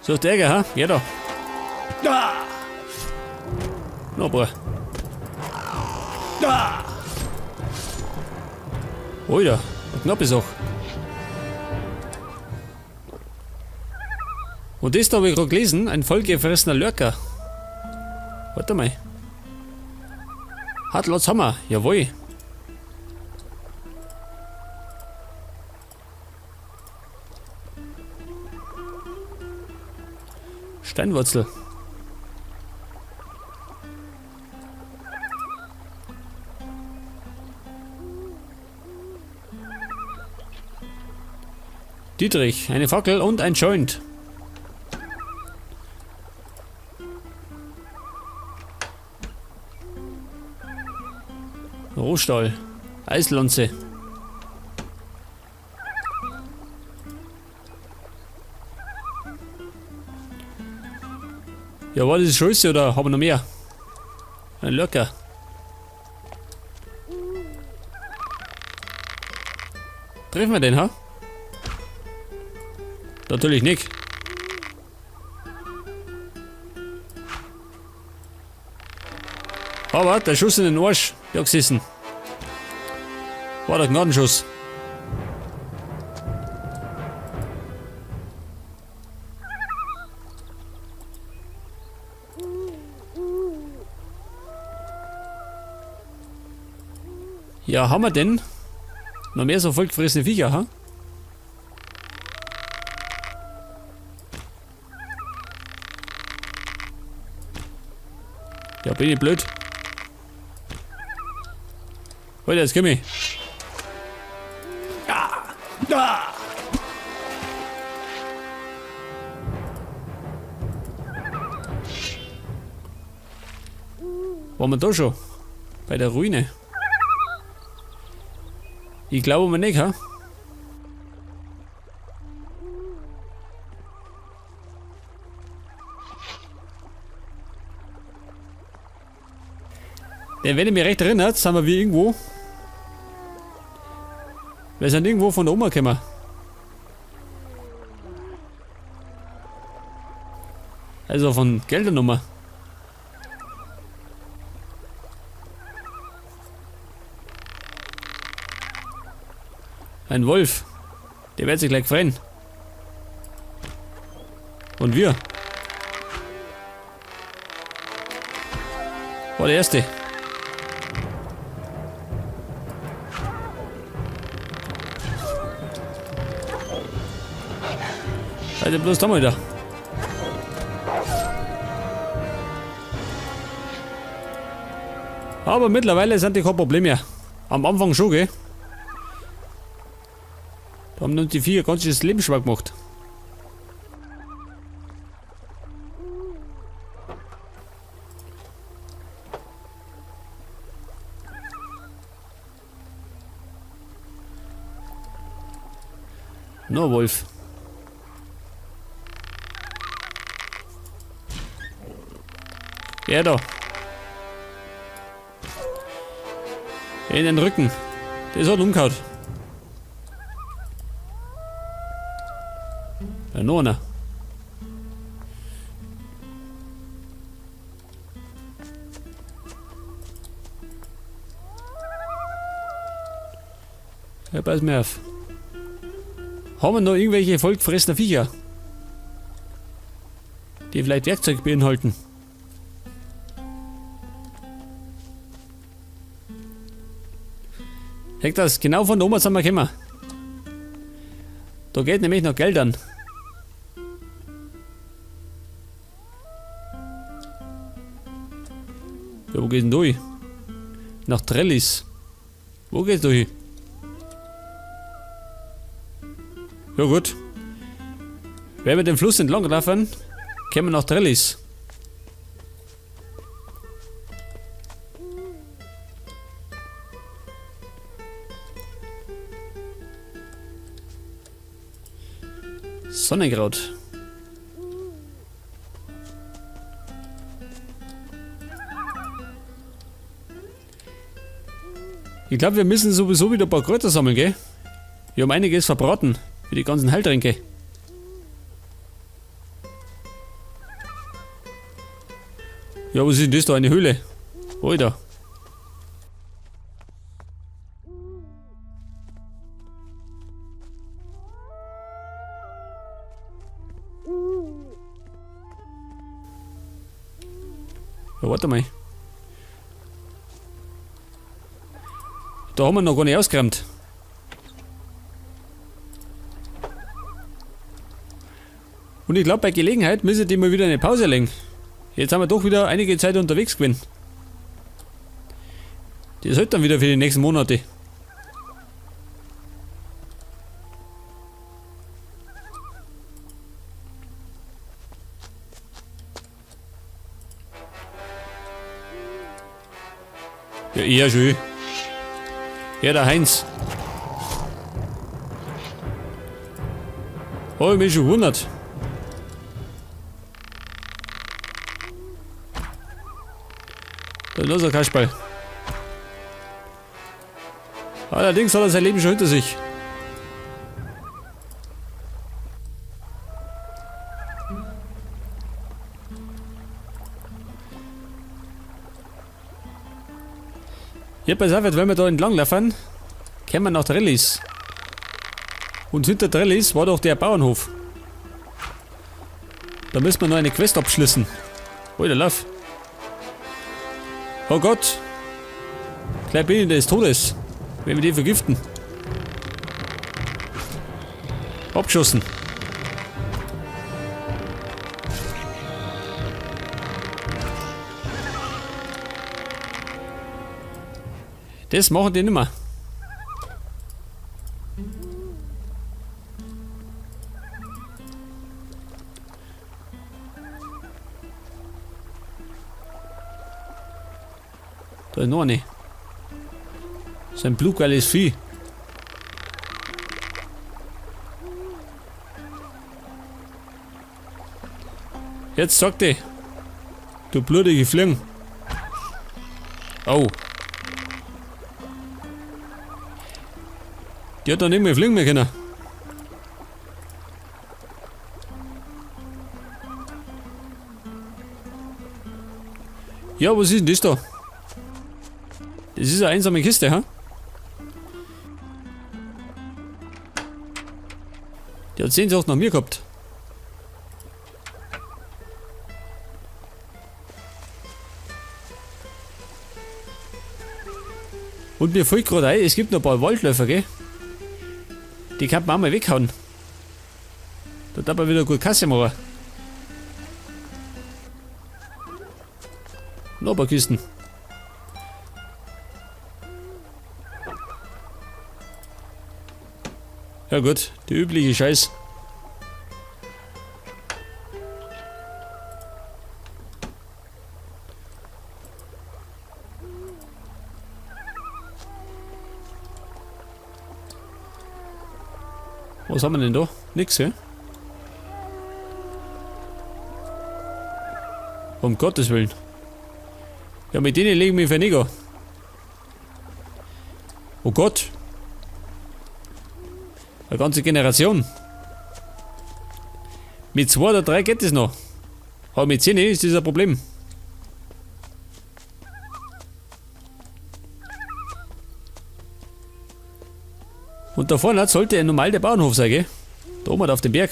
So, der, ha? Ja da. Noch ein paar. Alter, eine knappe Sache. Und das da habe ich gerade gelesen, ein vollgefressener Lurker. Warte mal. Hartlatz haben wir, jawohl. Steinwurzel. Dietrich, eine Fackel und ein Joint. Rohstahl. Eislonze. Ja, war das Scheiße oder haben wir noch mehr? Ein Lurker. Treffen wir den, ha? Natürlich nicht. Aber der Schuss in den Arsch, der hat gesessen. War der Gnadenschuss. Ja, haben wir denn noch mehr so vollgefressene Viecher, ha? Ja, bin ich blöd. Alter, jetzt komm ich. Waren wir da schon? Bei der Ruine. Ich glaube mal nicht, ha? Denn wenn ich mich recht erinnert, sind wir wie irgendwo. Wir sind irgendwo von der Oma gekommen. Also von Geldernummer. Ein Wolf. Der wird sich gleich freuen. Und wir. War der erste. Alter, bloß da mal wieder. Aber mittlerweile sind die kein Problem mehr. Am Anfang schon, gell? Da haben uns die Viecher ganz schön das Leben schwer gemacht. No, Wolf. Ja, da. In den Rücken. Der hat umgehauen. Ja, noch einer. Ja, pass mir auf. Haben wir noch irgendwelche vollgefressene Viecher? Die vielleicht Werkzeug beinhalten? Hängt das genau von der Oma sind wir gekommen. Da geht nämlich noch Geld an. Ja, wo geht denn du hin? Nach Trellis. Wo gehst du hin? Ja gut. Wenn wir den Fluss entlang laufen, kommen wir nach Trellis. Sonnenkraut. Ich glaube, wir müssen sowieso wieder ein paar Kräuter sammeln, gell? Wir haben einiges verbraten für die ganzen Heiltränke. Ja, was ist denn das da? Eine Höhle. Alter. Ja, warte mal. Da haben wir noch gar nicht ausgeräumt. Und ich glaub, bei Gelegenheit müssen die mal wieder eine Pause legen. Jetzt haben wir doch wieder einige Zeit unterwegs gewesen. Das hält dann wieder für die nächsten Monate. Ja, eher schön. Ja, der Heinz. Oh, ich mich schon gewundert. Da ist noch so ein Kasperl. Allerdings hat er sein Leben schon hinter sich. Ja, pass auf, wenn wir da entlang laufen, kommen wir nach Trellis. Und hinter Trellis war doch der Bauernhof. Da müssen wir noch eine Quest abschließen. Alter, lauf. Oh Gott. Gleich bin ich des Todes. Wenn wir die vergiften. Abgeschossen. Das machen die nimmer. Da ist noch eine. Das ist ein blutgeiles Vieh. Jetzt sag die. Du blutige Fliegen. Au. Die hat doch nicht mehr fliegen mehr können. Ja, was ist denn das da? Das ist eine einsame Kiste, ha? Die hat Sehnsucht nach mir gehabt. Und mir fällt gerade ein, es gibt noch ein paar Waldläufer, gell? Die kann man auch mal weghauen. Da darf man wieder gut Kasse machen. Noch ein paar Kisten. Ja gut, die übliche Scheiß. Was haben wir denn da? Nix, hä? Um Gottes Willen. Ja, mit denen legen wir Verniger. Oh Gott. Eine ganze Generation. Mit 2 oder 3 geht es noch. Aber mit 10 ist das ein Problem. Und da vorne sollte normal der Bauernhof sein, gell? Da oben auf dem Berg.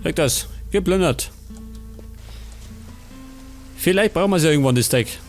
Weg das. Geplündert. Vielleicht brauchen wir es ja irgendwann, das Deck.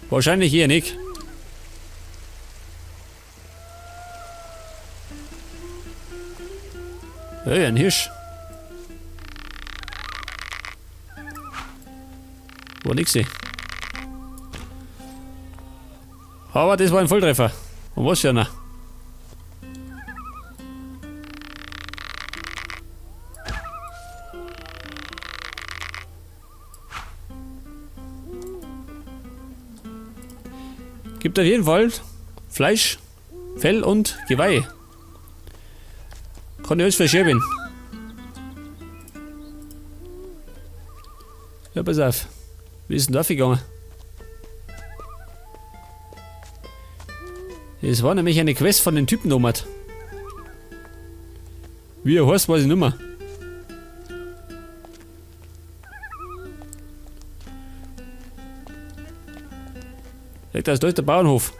Wahrscheinlich eher nicht. Hey, ein Hirsch. War nix. Aber das war ein Volltreffer. Und was für einer. Gibt auf jeden Fall Fleisch, Fell und Geweih. Kann ich alles verschieben. Ja, pass auf. Wie ist denn da gegangen? Das war nämlich eine Quest von den Typen damals. Wie er heißt, weiß ich nicht mehr. Da ist der Bauernhof.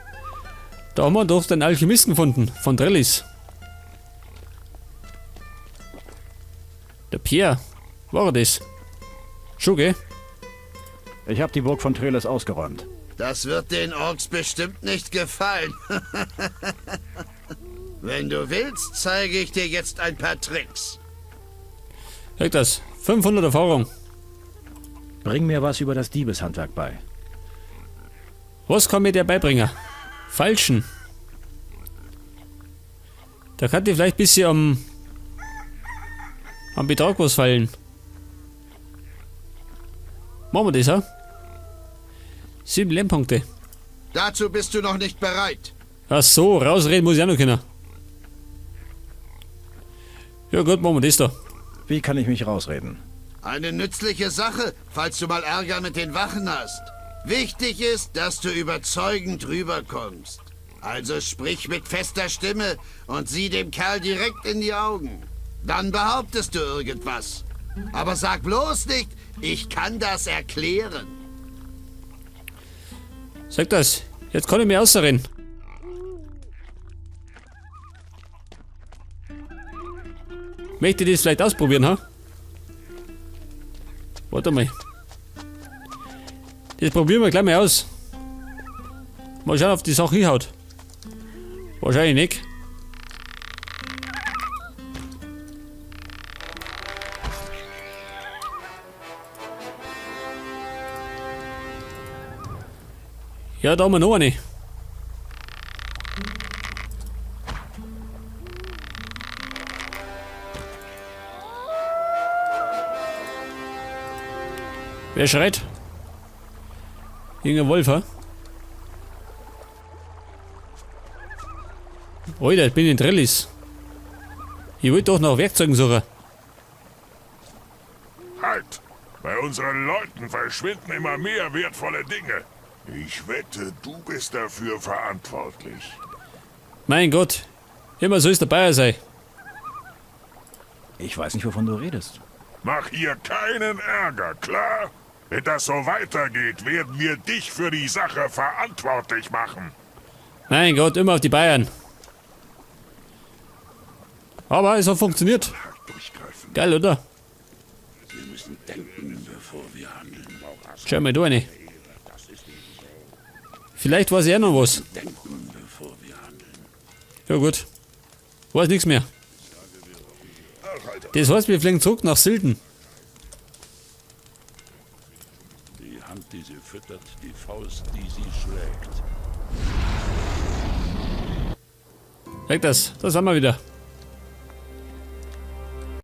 Da haben wir doch den Alchemisten gefunden, von Trellis. Der Pierre, war er das? Schon, gell? Ich habe die Burg von Treles ausgeräumt. Das wird den Orks bestimmt nicht gefallen. Wenn du willst, zeige ich dir jetzt ein paar Tricks. Sag das, 500 Erfahrung. Bring mir was über das Diebeshandwerk bei. Was kann mir der beibringen? Falschen. Da kann ich vielleicht ein bisschen am Betrag was fallen. Machen wir das, ha? 7 Lernpunkte. Dazu bist du noch nicht bereit. Ach so, rausreden muss ich auch noch können. Ja gut, machen wir das da. Wie kann ich mich rausreden? Eine nützliche Sache, falls du mal Ärger mit den Wachen hast. Wichtig ist, dass du überzeugend rüberkommst. Also sprich mit fester Stimme und sieh dem Kerl direkt in die Augen. Dann behauptest du irgendwas. Aber sag bloß nicht, ich kann das erklären. Sag das, jetzt kann ich mich ausreden. Möchte ich das vielleicht ausprobieren, ha? Warte mal. Das probieren wir gleich mal aus. Mal schauen, ob die Sache hinhaut. Wahrscheinlich nicht. Ja, da haben wir noch eine. Wer schreit? Irgendein Wolf, hä? Alter, ich bin in Trellis. Ich wollte doch nach Werkzeugen suchen. Halt! Bei unseren Leuten verschwinden immer mehr wertvolle Dinge. Ich wette, du bist dafür verantwortlich. Mein Gott, immer so ist der Bayer sein. Ich weiß nicht, wovon du redest. Mach hier keinen Ärger, klar? Wenn das so weitergeht, werden wir dich für die Sache verantwortlich machen. Mein Gott, immer auf die Bayern. Aber es hat funktioniert. Geil, oder? Wir müssen denken, bevor wir handeln. Schau mal da rein. Vielleicht weiß ich auch noch was. Denken, bevor wir handeln. Ja gut. Weiß nichts mehr. Das heißt, wir fliegen zurück nach Silden. Die Hand, die sie füttert, die Faust, die sie schlägt. Sag das, da sind wir wieder.